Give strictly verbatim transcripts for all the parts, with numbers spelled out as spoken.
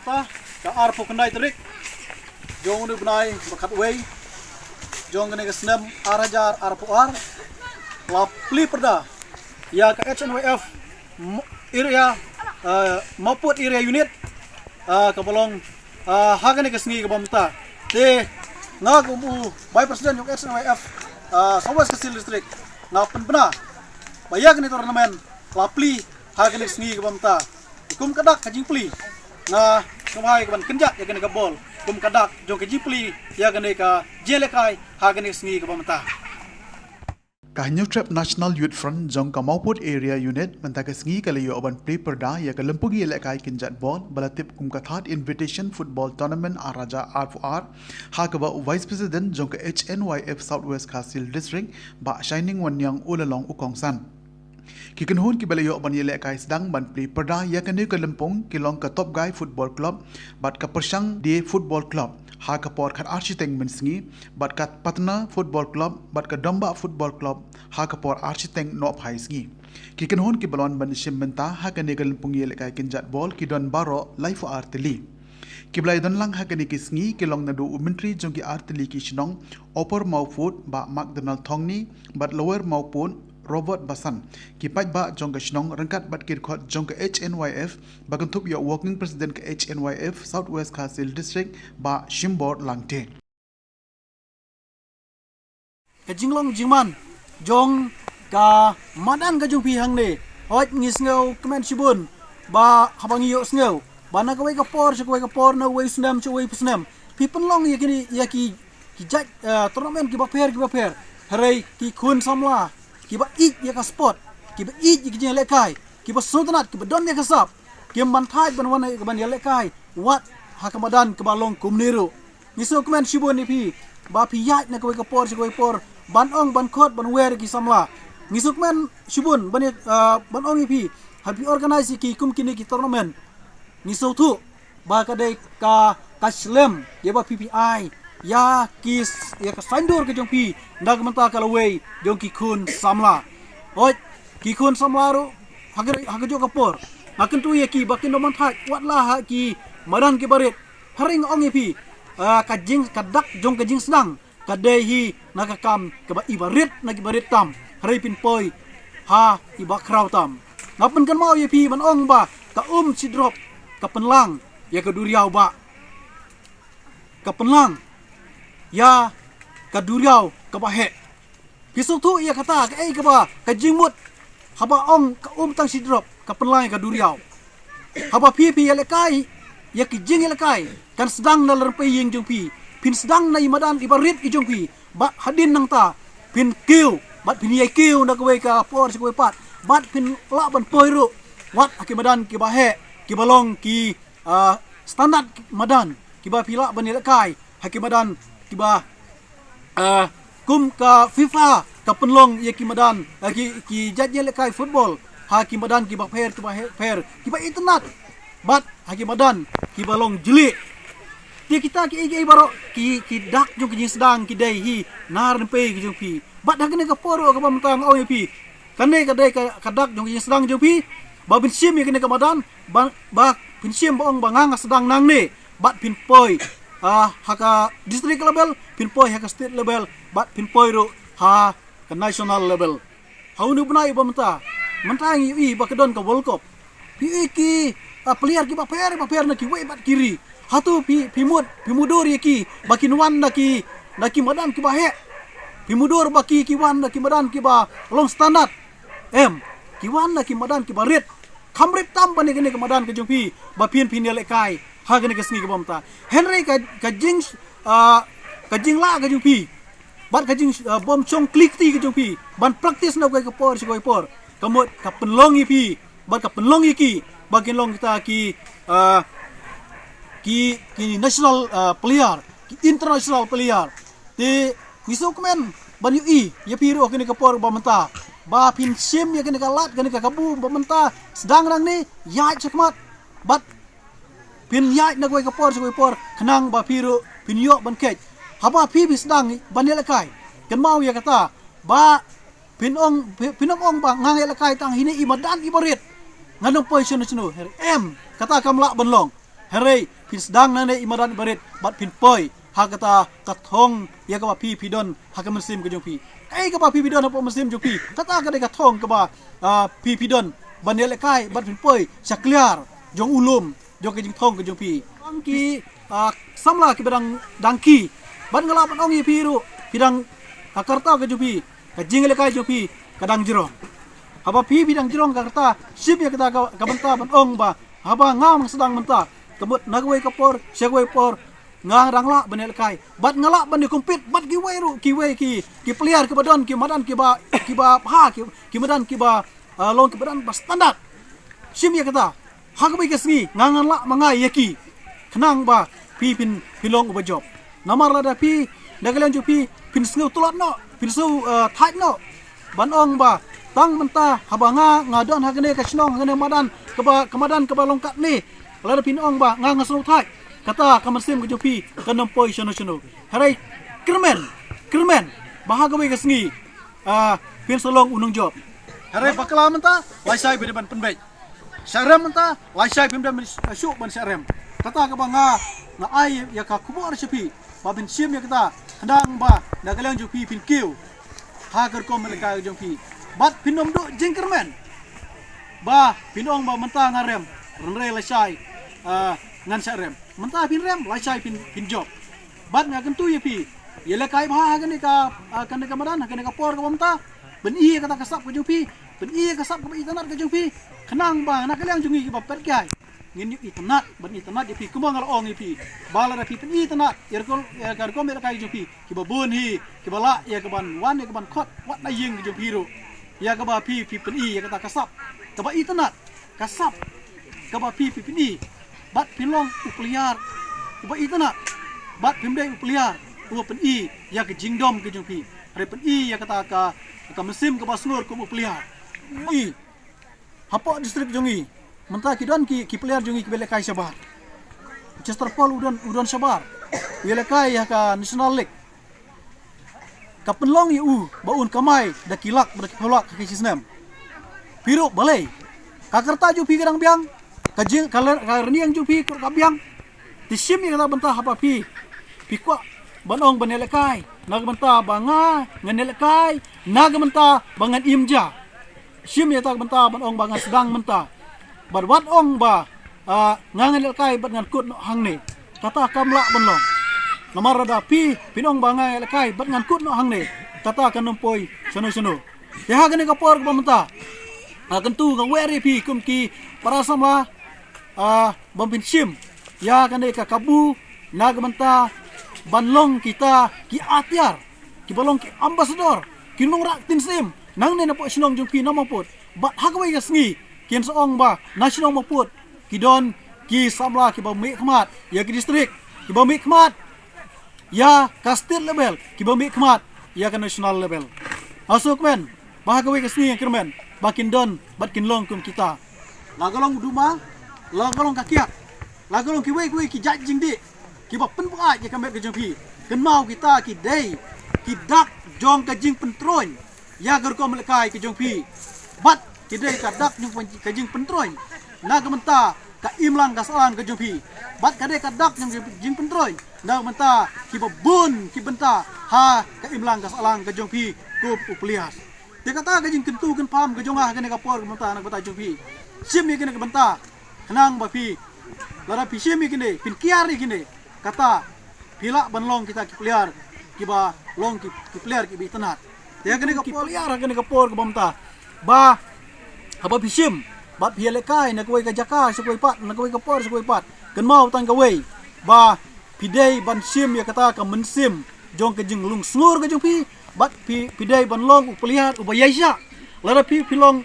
Ka arphew khyndai tarik jong une u bnai ba khatwei jong kane ka snem ar hajar arphew ar, la plie pyrda ïa ka H N Y F Mo-, area, eh, Mawpud Area Unit, eh, kaba long, eh, ha kane ka sngi kaba mynta. Te nga kum u Vice President jong H N Y F, eh, South West Khasi Hills District, nga pynbna ba ïa kane tournament la plie ha kane ka sngi kaba mynta. Kum ka dak ka jingplie, nga sngewbha ïa ka ban kynjat ïa kane ka ball kum ka dak jong ka jingplie ïa kane ka jingïalehkai ha kane ka sngi kaba mynta. Ka Hynñiewtrep National Youth Front jong ka Mawpud Area Unit mynta ka sngi ka la ïoh ban plie pyrda ïa ka lympung ïalehkai kynjat ball ba la tip kum ka Third Invitation Football Tournament ar hajar arphew ar, ha kaba u Vice President jong ka H N Y F South West Khasi Hills District, Bah Shining Wanniang, u la long u kongsan. Ki kynhun kiba la ïoh ban ïalehkai sdang ban plie pyrda ïa kane ka lympung ki long ka Top Guy Football Club bad ka Pyrshang Die Football Club ha ka por khatar shiteng mynsngi, bad ka Patna Football Club bad ka Dombah Football Club ha ka por ar shiteng nohphai sngi. Ki kynhun kiba la wan ban shim bynta ha kane ka lympung ïalehkai kynjat ball ki don baroh laiphew ar tylli. Kiba la ïadon lang ha kane ka sngi ki long naduh u Myntri jong ki ar tylli ki shnong, Upper Mawpud Bah McDonald Thongni bad Lower Mawpud Robert Basan, ki paidbah jong ka shnong ryngkat bad ki dkhot jong ka H N Y F ba kynthup ïa u Working President ka H N Y F South West Khasi Hills District, Bah Shimbor Langte. Ka jinglong jingman jong ka madan ka jong phi hangne, hooid ngi sngewkmen shibun ba haba ngi ïohsngew ba na kawei ka por sha kawei ka por, na uwei u snem sha uwei u snem, phi pynlong ïa kine, ïa ki, ki jait, eh, tournament kiba pher kiba pher. Hynrei ki khun samla kiba ïeit ïa ka sport, kiba ïeit ïa ka jingïalehkai, kiba sngewtynnat, kiba don ïa ka sap, kim ban thait ban wan ban ïalehkai wat ha ka madan kaba long kumne ruh. Ngi sngewkmen shibun ïa phi ba phi ïaid na kawei ka por sha kawei por ban ong, ban khot, ban wer ïa ki samla. Ngi sngewkmen shibun ban ïa, ah, ban ong ïa phi, ha phi organise ïa ki kum kine ki tournament, ngi sngewthuh ba ka dei ka, ka slem ïa ba phi phi ai ïa ki s-, ïa ka saiñdur ka jong phi na ka bynta ka lawei jong ki khun samla. Hooid, ki khun samla ruh ha ka, ha kajuh ka por nga kyntu ïa ki ba kin ym ban thait wat la ha ki madan kiba rit. Hynrei nga ong ïa phi, ah, ka jing, ka dak jong ka jingsdang ka dei hi na ka kam kaba i barit na ki barit tam, hynrei phin poi ha i bakhraw tam. Nga pynkynmaw ïa phi ban ong ba ka um shi drop ka pynlang ïa ka duriaw ba, ka pynlang ïa ka duriaw kaba heh. Phi sngewthuh ïa kata kaei kaba ka jingmut haba ong ka um tang shi drop ka pynlang ïa ka duriaw? Haba phi phi ïalehkai ïa ki jingïalehkai kan sdang na lynti ïing jong phi, phin sdang na i madan iba rit i jong phi, bad hadien nangta phin kiew bad phin ïai kiew na kawei ka por sha kawei pat, bad phin lah ban poi ruh wat ha ki madan kiba heh, kiba long ki, ah, standard madan kiba phi lah ban ïalehkai, ha ki madan kiba, ah, kum ka FIFA ka pynlong ïa ki madan, ah, ki, ki jait ïalehkai football ha ki madan kiba pher, kiba he-, pher, kiba itynnad, bad ha ki madan kiba long jlieh. Te kita kiei kiei baroh ki, ki dak jong ki jingsdang ki dei hi na lynti ki jong phi. Bad ha kane ka por ruh kaba mynta nga ong ïa phi, kane ka dei ka, ka dak jong ka jingsdang jong phi ba phin shim ïa kane ka madan, ba, ba phin shim ba ong ba nga nga sdang nangne, bad phin poi, ah, ha ka district level, phin poi ha ka state level, bad phin poi ruh ha ka national level. Ha une u bnai uba mynta, mynta ngi ïohi ba ka don ka World Cup. Phi ïohi ki, ah, player kiba pher, ba pher na kiwei pat ki ri. Hato phi, phi mut, phi mutdur ïa ki ba kin wan na ki, na ki madan kiba heh? Phi mutdur ba ki, ki wan na ki madan kiba long standard? Em, ki wan na ki madan kiba rit. Kham rit tam ban ïa kane ka madan ka jong phi ba phin, phin ïalehkai ha kane ka sngi kaba mynta. Hynrei ka, ka jing, ah, ka jinglah ka jong phi bad ka jing, ah, bym shong kli kti ka jong phi ban practice na kawei ka por sha kawei por, ka mut ka pynlong ïa phi bad ka pynlong ïa ki ba kin long kita ki, ah, ki, ki national, ah, player, ki international player. Te ngi sngewkmen ban ïohi ïa phi ruh ha kane ka por ba mynta ba phin shim ïa kane ka lad, kane ka kabu ba mynta, sdang nangne, ïaid shakhmat bad phin ïaid na kawei ka por sha kawei por khnang ba phi ruh phin ïoh ban kheit. Haba phi phi sdang ban ïalehkai, kynmaw ïa kata ba phin ong, phi-, phin ym ong ba nga nga ïalehkai tang hine i madan iba rit, ngan ym poi shano shano. Em, kata kam lah ban long. Hynrei phin sdang nangne i madan barit bad phin poi ha kata ka thong ïa kaba phi phi don ha ka mynsiem ka jong phi. Kaei kaba phi phi don hapoh mynsiem jong phi, kata ka dei ka thong kaba, ah, phi phi don ban ïalehkai bad phin poi sha kliar jong u lum jong ka jingthong ka jong phi. Bang ki, ah, samla kiba dang dang ki, bad nga lah ban ong ïa phi ruh, phi dang, ka karta ka jong phi, ka jingïalehkai jong phi ka dang jrong. Haba phi phi dang jrong ka karta, shim ïa kata ka, ka bynta ban ong ba haba nga nga sdang mynta, ka mut na kawei ka por sha kawei por, nga dang lah ban ïalehkai bad nga lah ban ïa compete bad kiwei ruh, kiwei ki, ki player kiba don ki madan kiba, kiba bha, ki, ki madan kiba, ah, long kiba don ba standard. Shim ïa kata, ha kawei ka sngi nga ngan lah ma nga ïa ki, khnang ba phi phin, phin long uba jop. Namar lada phi, na ka liang jong phi, phin sngew tlot noh, phin sngew, eh, thait noh ban ong ba tang mynta haba nga nga don ha kane ka shnong, ha kane madan kaba, ka madan kaba long katne, lada phin ong ba nga nga sngew thait, kata ka mynsiem ka jong phi kan ym poi shano shano. Hynrei kyrmen, kyrmen ba ha kawei ka sngi, ah, phin sa long u nongjop. Hynrei bakla mynta, lashai phi dei ban pynbeit. Sha rem mynta, lashai phim dei ban shu ban sha rem. Kata kaba nga, nga ai ïa ka khubor sha phi ba phin shim ïa kata, khnang ba na ka liang jong phi phin kiew ha ka rukom ïalehkai jong phi. Bad phin ym duh jingkyrmen ba phin ong ba mynta nga rem, hynrei lashai, ah, ngan sha rem. Mynta phin rem, lashai phin, phin jop. Bad nga kyntu ïa phi, ïalehkai bha ha kane ka, ah, kane ka madan, ha kane ka por kaba mynta. Pyni ïa kata ka sap ka jong phi, pyni ïa ka sap kaba itynnad ka jong phi, khnang ba na ka liang jong ngi kiba peit kai, ngin ïoh itynnad, ban itynnad ïa phi, kumba nga la ong ïa phi. Ba lada phi pyni itynnad ïa ka rukom, ïa ka rukom ïalehkai jong phi, kiba bun hi kiba lah ïa kaban wan, ïa kaban khot wat na ïing ka jong phi ruh. Ïa kaba phi, phi pyni ïa kata ka sap kaba itynnad, ka sap kaba phi, phi pyni, bad phin long u player uba itynnad, bad phim dei u player uba pyni ïa ka jingdom ka jong phi, hynrei pyni ïa kata ka, ka mynsiem kaba sngur kum u player. I, hapoh district jong ngi mynta ki don ki, ki player jong ngi kiba ïalehkai shabar. Chester Paul u don, u don shabar, u ïalehkai ïa ka National League. Ka pynlong ïa u ba un kamai da ki lak, ba da ki phew lak ha ki shi snem. Phi ruh balei? Ka karta jong phi ka dang biang, ka jing, ka ler, ka rynïeng jong phi ka ruh ka biang. Te shim ïa kata bynta haba phi, phi kwah ban ong ban ïalehkai, na ka bynta ba nga ngan ïalehkai na ka bynta ba ngan im ja. Shim ïa kata ka bynta ban ong ba ngan sdang mynta, bad wat ong ba, ah, nga ngan ïalehkai bad ngan kut noh hangne. Kata kam lah ban long. Namar lada phi phin ong ba nga ïalehkai bad ngan kut noh hangne, kata kan ym poi shano shano. Te ha kane ka por kaba mynta, ah, kyntu nga wer ïa phi kum ki para samla, ah, ban phin shim ïa kane ka kabu na ka bynta ban long kita ki atiar, kiba long ki ambassador, ki nongrah ktien syiem nangne napoh shnong jong phi Nongmawpud. Bad ha kawei ka sngi kin sa ong ba na shnong Mawpud ki don ki samla kiba mih khmat ïa ki district, kiba mih khmat ïa ka state level, kiba mih khmat ïa ka national level. Nga sngewkmen ba ha kawei ka sngi, nga kyrmen ba kin don bad kin long kum kita. La ka long u duma, la ka long ka kiad, la ka long kiwei kiwei ki jait jingdih kiba pynbuaid ïa ka met ka jong phi, kynmaw kita ki dei ki dak jong ka jingpyntroiñ ïa ka rukom ïalehkai ka jong phi. Bad ki dei ka dak jong ka jingpyntroiñ na ka bynta ka imlang ka sahlang ka jong phi. Bad ka dei ka dak jong ka jingpyntroiñ na ka bynta kiba bun ki bynta ha ka imlang ka sahlang ka jong phi kum u player. Te kata ka jingkyntu kynpham ka jong nga ha kane ka por ka bynta na ka bynta jong phi. Shim ïa kane ka bynta, khnang ba phi, lada phi shim ïa kine, phin kiar ïa kine, kata phi lah ban long kita ki player kiba long ki, ki player kiba itynnad. Te ha kane ka por, ki player ha kane ka por kaba mynta, ba haba phi shim bad phi ïalehkai na kawei ka jaka sha kawei pat, na kawei ka por sha kawei pat, kynmaw tang kawei, ba phi dei ban shim ïa kata ka mynsiem jong ka jinglong sngur ka jong phi, bad phi, phi dei ban long u player uba ïaishah. Lada phi, phi long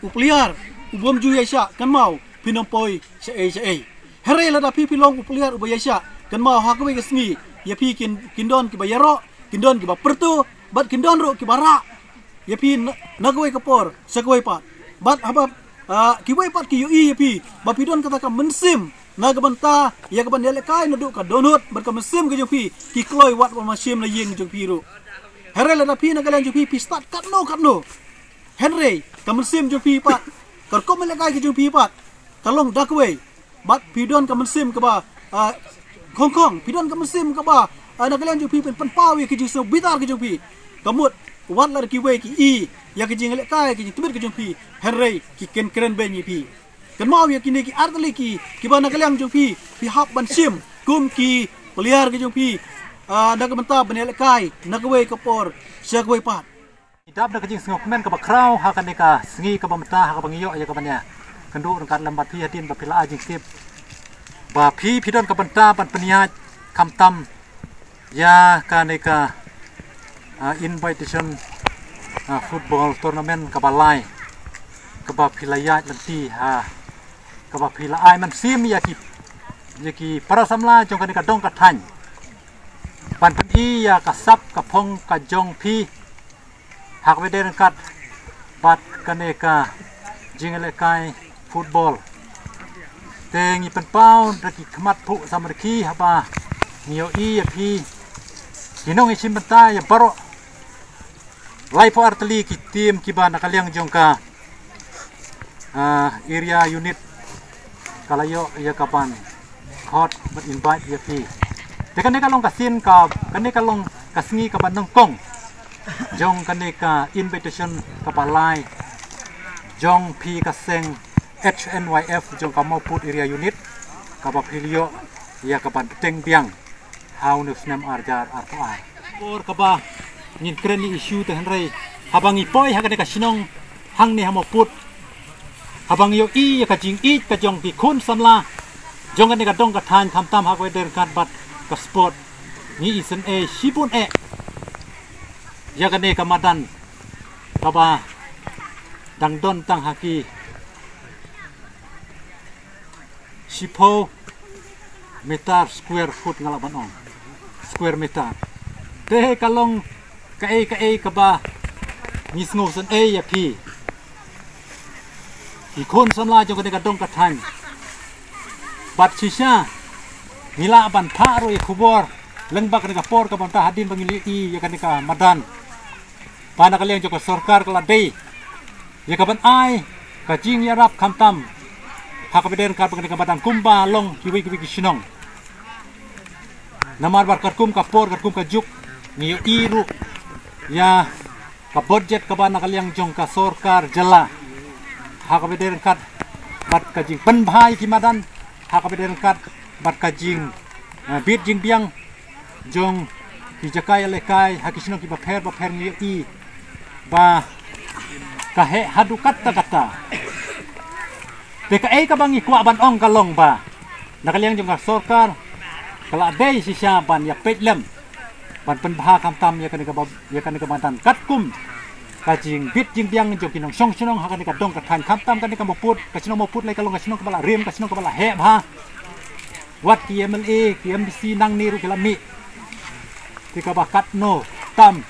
u player u bym ju ïaishah, kynmaw phin ym poi shaei shaei. Hynrei lada phi, phi long u player uba ïaishah, kynmaw ha kawei ka sngi ïa phi kin, kin don kiba ïaroh, kin don kiba pyrto, bad kin don ruh kiba rah ïa phi na, na kawei ka por sha kawei pat. Bad haba, ah, kiwei pat ki ïohi ïa phi ba phi don kata ka mynsiem na ka bynta ïa kaban ïalehkai naduh ka dohnud, bad ka mynsiem ka jong phi ki kloi wat ban shim na ïing jong phi ruh. Hynrei lada phi na ka liang jong phi phi stad katno katno, hynrei ka mynsiem jong phi pat, ka rukom ïalehkai ka jong phi pat ka long da kawei, Bad phi don ka mynsiem kaba, ah, khongkhong, phi don ka mynsiem kaba, ah, na ka liang jong phi phin pynpaw ïa ka jingsngewbitar ka jong phi. Ka mut, wat la ki wei ki i ïa ka jingïalehkai, ka jingtbit ka jong phi, hynrei ki kren kren beiñ ïa phi. Kynmaw ïa kine ki artylli ki, kiba na ka liang jong phi, phi hap ban shim kum ki player ka jong phi, ah, na ka bynta ban ïalehkai na kawei ka por sha kawei pat. Ngi dap da ka jingsngewkmen kaba khraw ha kane ka sngi kaba mynta, ha kaba ngi ïoh ïa ka ban ïakynduh ryngkat lem bad phi hadien ba phi la ai jingtip ba phi, phi don ka bynta ban pynïaid khamtam ïa kane ka, ah, invitation, ah, football tournament kaba lai, kaba phi la ïaid lynti ha, kaba phi la ai mynsiem ïa ki, ïa ki para samla jong kane ka dong ka thaiñ ban pyni ïa ka sap ka phong ka jong phi ha kaba ïadei ryngkat bad kane ka jingïalehkai football. Te ngi pynpaw da ki khmat phuh samrkhie haba ngi ïohi ïa phi, ki nongïashim bynta ïa baroh laiphew artylli ki team kiba na ka liang jong ka, ah, area unit ka la ïoh ïa ka ban khot bad invite ïa phi. Te kane ka long ka sien ka, kane ka long ka sngi kaba nyngkong jong kane ka invitation kaba lai jong phi ka seng H N Y F jong ka Mawpud Area Unit, kaba phi la ïoh ïa ka ban bteng biang ha une u snem ar hajar arphew ar. Por kaba ngin kren ïa issue te hynrei haba ngi poi ha kane ka shnong hangne ha Mawpud, haba ngi ïohi ïa ka jingïeit ka jong ki khun samla jong kane ka dong ka thaiñ khamtam ha kaba ïadei ryngkat bad ka sport, ngi isynei shibun eh ïa kane ka madan kaba dang don tang ha ki shiphew meter square foot nga lah ban ong. Square meter. Te ka long kaei kaei kaba ngi sngewsynei ïa phi, ki khun samla jong kane ka dong ka thaiñ. Bad shisha ngi lah ban phah ruh ïa khubor lyngba kane ka por kaba mynta hadien ba ngi la ïohi ïa kane ka madan ba na ka liang jong ka sorkar ka la dei ïa ka ban ai ka jingïarap khamtam ha kaba ïadei ryngkat bad kane ka madan kumba long kiwei kiwei ki shnong. Namar ba katkum ka por katkum ka juk ngi ïohi ruh ïa ka budget kaba na ka liang jong ka sorkar jylla ha kaba ïadei ryngkat bad ka jingpynbha ïa ki madan, ha kaba ïadei ryngkat bad ka jing, eh, bit jingbiang jong ki jaka ïalehkai ha ki shnong kiba pher ba pher ngi ïohi ba ka heh haduh katta katta. Te kaei kaba ngi kwah ban ong ka long ba na ka liang jong ka sorkar ka la dei shisha ban ïa peit lem ban pynbha khamtam ïa kane kaba, ïa kane ka madan katkum ka jingbit jingbiang jong ki nongshong shnong ha kane ka dong ka thaiñ khamtam kane ka Mawpud, ka shnong Mawpud lei ka long ka shnong kaba la rim, ka shnong kaba la heh bha. Wat ki M L A, ki M D C nangne ruh ki la mih. Te kaba katno tam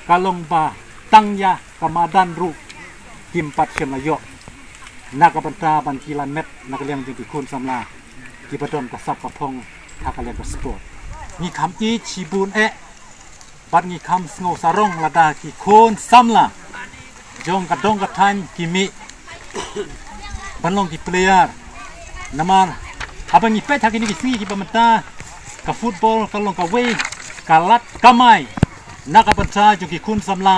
ka long ba tang ïa ka madan ruh kim pat shym la ïoh na ka bynta ban kylla met na ka liang jong ki khun samla kiba don ka sap ka phong ha ka liang ka sport. Ngi kham ïeit shibun eh bad ngi kham sngew sarong lada ki khun samla jong ka dong ka thaiñ ki mih ban long ki player. Namar haba ngi peit ha kine ki sngi kiba mynta, ka football ka long kawei ka lad kamai na ka bynta jong ki khun samla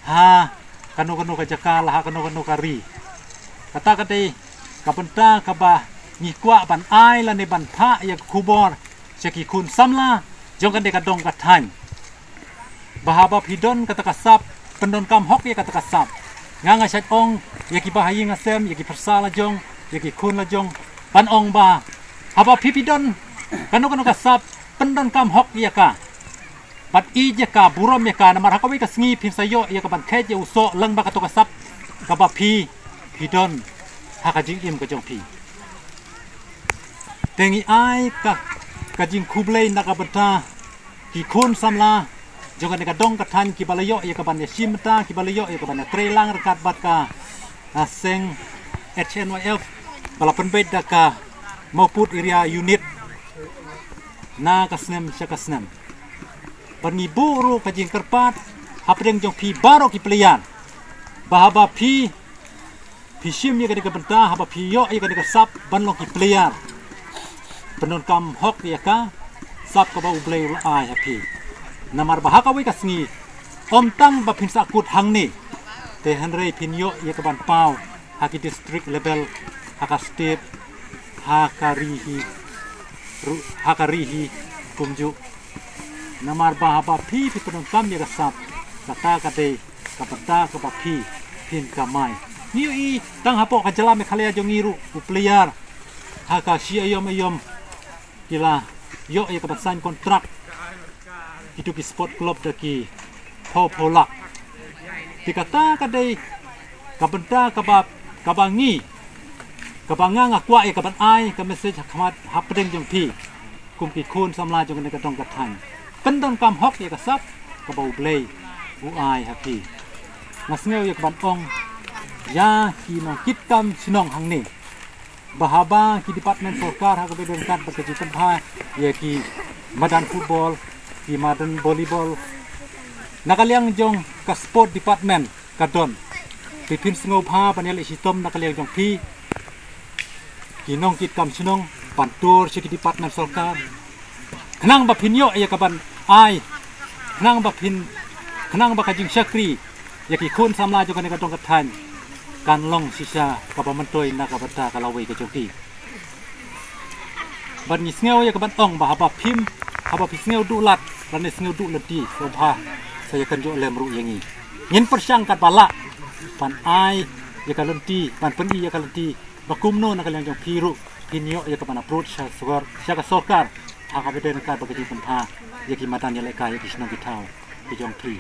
ha kano kano ka jaka, la ha kano kano ka ri. Kata ka dei ka bynta kaba ngi kwah ban ai lane ban phah ïa ka khubor sha ki khun samla jong kane ka dong ka thaiñ ba haba phi don kata ka sap, pyndonkam hok ïa kata ka sap. Nga nga shait ong ïa ki bahaïing hasem, ïa ki pyrsa la jong, ïa ki khun la jong, ban ong ba haba phi phi don kano kano ka sap, pyndonkam hok ïa ka. Bad ïeit ïa ka, burom ïa ka, namar ha kawei ka sngi phin sa ïoh ïa ka ban kheit ïa u soh lyngba kato ka sap kaba phi phi don ha ka jingim ka jong phi. Te ngi ai ka, ka jingkhublei na ka bynta ki khun samla jong kane ka dong ka thaiñ kiba la ïoh ïa ka ban ïashim bynta, kiba la ïoh ïa ka ban ïatreilang ryngkat bad ka, ah, seng H N Y F ba la pynbeit da ka Mawpud Area Unit na ka snem sha ka snem. Bad ngi buh ruh ka jingkyrpad hapdeng jong phi baroh ki player ba haba phi Phi shim ïa kane ka bynta haba phi ïoh ïa kane ka sap ban long ki player. Pyndonkam hok ïa ka sap kaba U Blei u la ai ha phi. Namar ba ha kawei ka sngi, ym tang ba phin sahkut hangne, te hynrei phin ïoh ïa ka ban paw ha ki district level, ha ka state, ha ka ri hi ruh, ha ka ri hi kumjuh. Namar ba haba phi phi pyndonkam ïa ka sap, kata ka dei ka bynta kaba phi phin kamai. Ngi ïohi tang hapoh ka jylla Meghalaya jong ngi ruh, u player ha ka shi aïom aïom ki la ïoh ïa ka ban sign contract kitu ki sport club da ki phew phew lak. Te kata ka dei ka bynta kaba, kaba ngi, kaba nga nga kwah ïa ka ban ai ka message ha khmat hapdeng jong phi kum ki khun samla jong kane ka dong ka thaiñ. Pyndonkam hok ïa ka sap kaba U Blei u ai ha phi. Nga sngew ïa ka ban ong ïa ki nongkitkam shnong hangne, ba haba ki department sorkar ha kaba don kat ba ka jingpynbha ïa ki madan football, ki madan volleyball, na ka liang jong ka sport department ka don. Te phin sngewbha ban ïaleh shitom na ka liang jong phi, ki nongkitkam shnong, ban tur sha ki department sorkar, khnang ba phin ïoh ïa ka ban ai, khnang ba phin, khnang ba ka jingshakri ïa ki khun samla jong kane ka dong ka thaiñ kan long shisha kaba myntoi na ka bynta ka lawei ka jong ki. Bad ngi sngew ïa ka ban ong ba haba phim, haba phi sngew duh lad lane sngew duh lynti, sngewbha sa ïa kynjoh lem ruh ïa ngi. Ngin pyrshang katba lah ban ai ïa ka lynti, ban pyni ïa ka lynti ba kumno na ka liang jong phi ruh phin ïoh ïa ka ban approach sha sorkar, sha ka sorkar ha kaba don kat ba ka jingpynbha ïa ki madan ïalehkai, ïa ki shnong ki thaw ki jong phi.